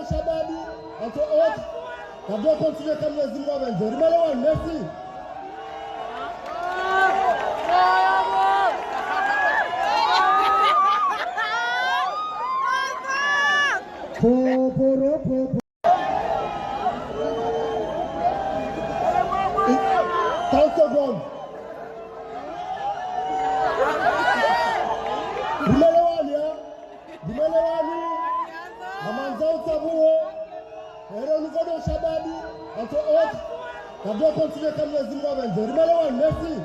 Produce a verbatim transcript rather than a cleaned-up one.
Shababi, entre autres, na deux continuer comme les Zimbabweans. Rimelewa, merci. Trente secondes. Rimelewa, ya. Rimelewa, ya. Amanza utsabuo. Ero nouveau don Shababi, entre autres, na deux continuer comme les Zimbabweans. Rimelewa, merci.